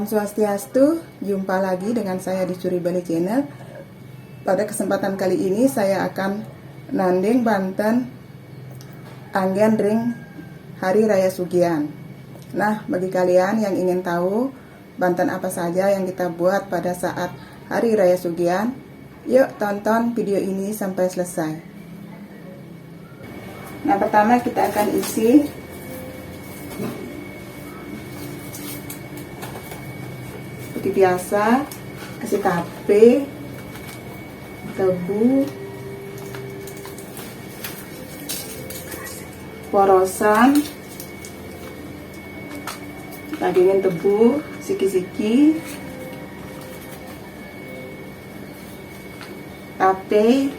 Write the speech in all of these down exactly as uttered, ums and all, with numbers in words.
Swastiastu, jumpa lagi dengan saya di Curi Bali Channel. Pada kesempatan kali ini saya akan nanding banten anggen ring Hari Raya Sugian. Nah, bagi kalian yang ingin tahu banten apa saja yang kita buat pada saat Hari Raya Sugian, yuk tonton video ini sampai selesai. Nah, pertama kita akan isi seperti biasa, kasih tape, tebu, porosan, dagingin tebu, siki-siki, tape.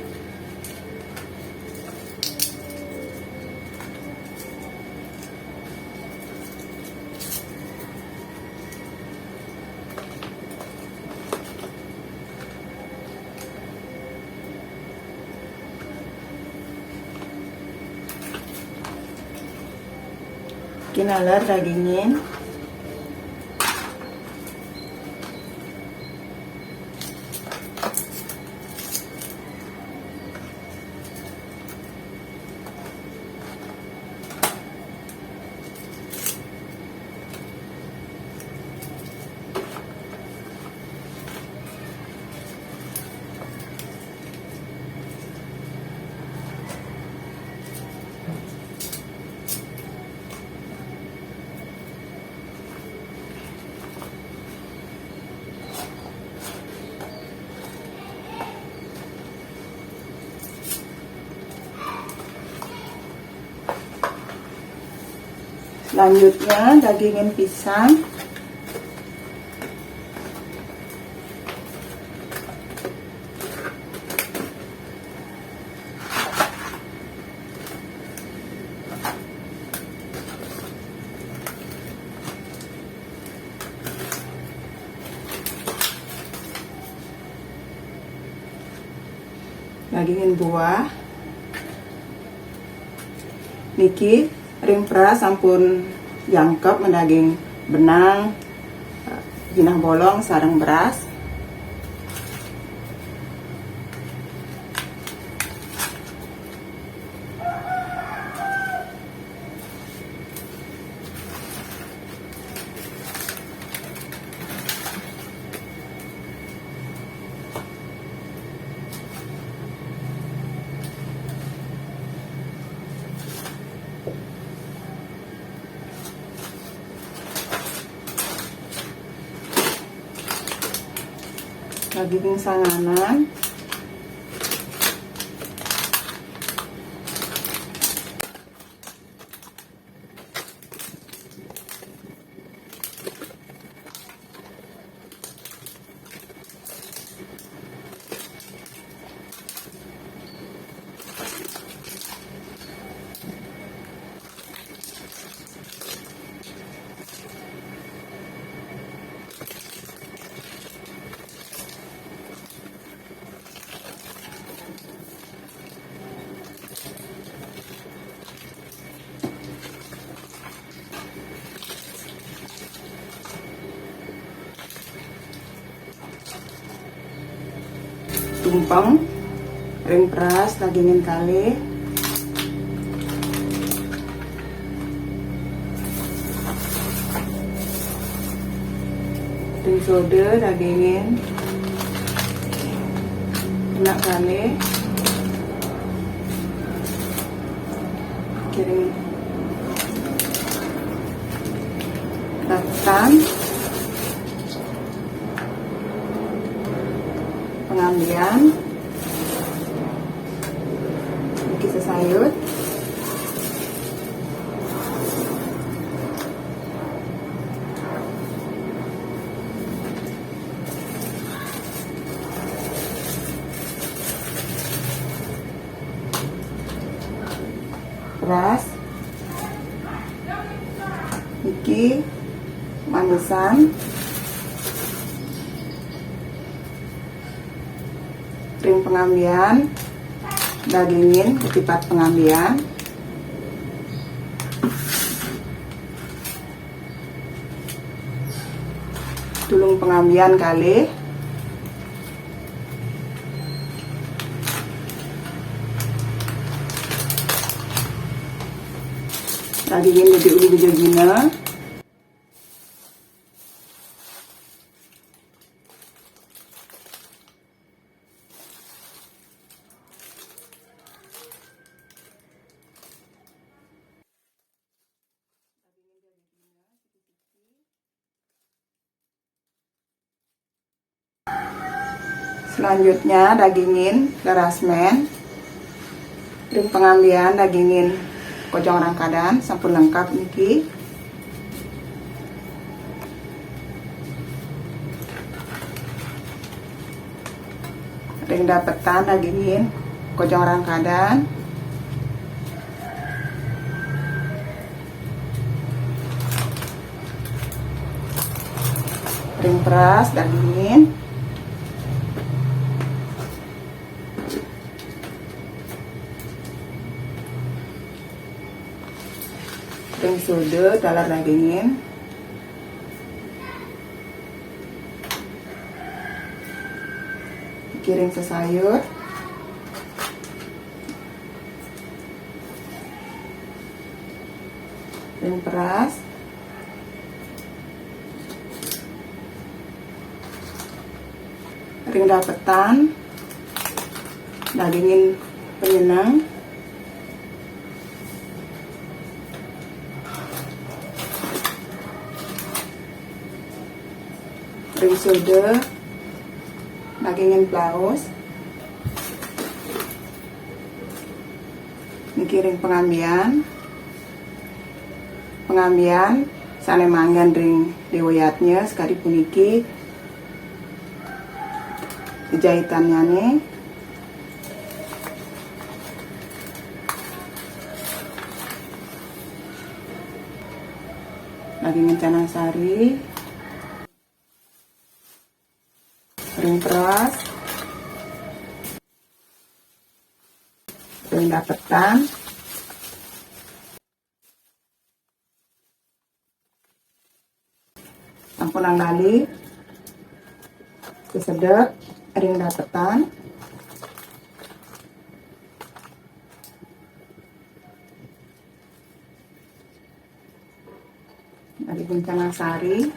Kinaler dagingin. Selanjutnya, dagingin pisang. Dagingin buah. Niki ring beras sampun jangkep, mendaging benang, jinah bolong sareng beras. Lagi pingsanganan. Tumpeng ring beras dagingin kalih. Ring soda dagingin kena kalih. Kiring daptan pengambian. Niki sesayut. Beras. Niki manisan. Ring pengambian, dagingin ketipat pengambian. Pengambian kalih. Dagingin dadi uli beja gina. Selanjutnya, dagingin leras men. Ring pengambian dagingin kojong rangkadan sampun lengkap niki. Ring dapetan dagingin kojong rangkadan. Ring peras dagingin. Ring suda taler dagingin. Niki ring sesayur. Ring peras. Ring dapetan dagingin penyeneng. Ring suda dagingin blaus. Niki ring pengambian. Pengambian sane manggen ring Dewa Yadnya sakadi puniki jaitannyane. Dagingin canang sari. Ring peras. Ring dapetan. Sampunang lali. Sesedek ring dapetan. Dagingin canang sari.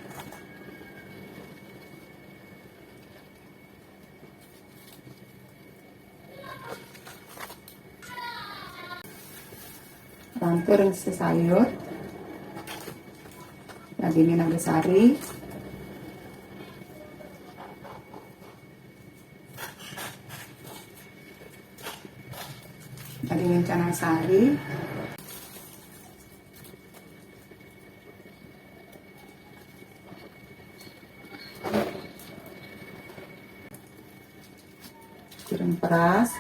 Lantur ring sesayur. Dagingin naga sari. Dagingin canang sari. Ring peras.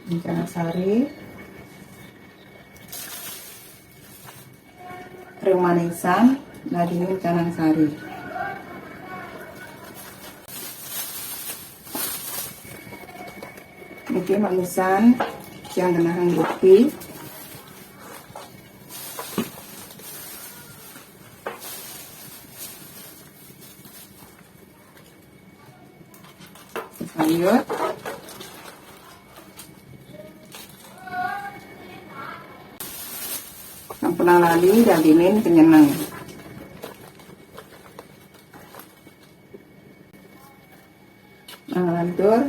Ring canang sari. Ring manisan, dagingin canang sari. Niki manisan tiang genahang dupi. Sayur. Sampunang lali dagingin penyeneng. Nah, lantur.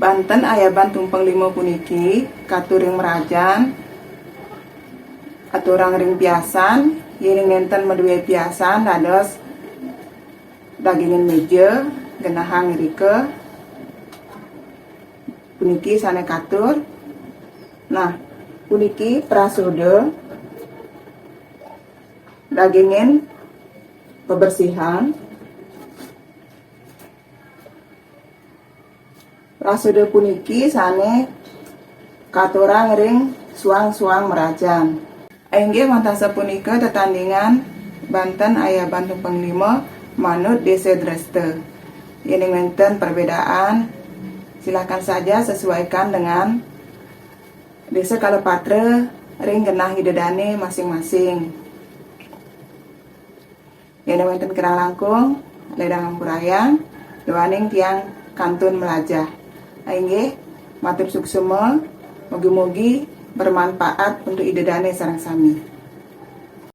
Banten ayaban tumpeng lima puniki katur ring merajan, aturang ring piasan, yening nenten madue piasan dados dagingin meja, genahang irika, puniki sane katur. Nah, puniki prasada dagingin pebersihan. Prasada puniki sane katurang ring suang-suang merajan. Inggih wantah sapunika tetandingan banten ayaban tumpeng lima manut desa dresta. Yening wenten perbedaan, silakan saja sesuaikan dengan desa kala patra ring genah Ida dané masing-masing. Yén wénten kirang langkung, ledang ampurayang, duaning tiang kantun melajah. Inggih, matur suksma, mugi-mugi bermanfaat untuk Ida dané sareng sami.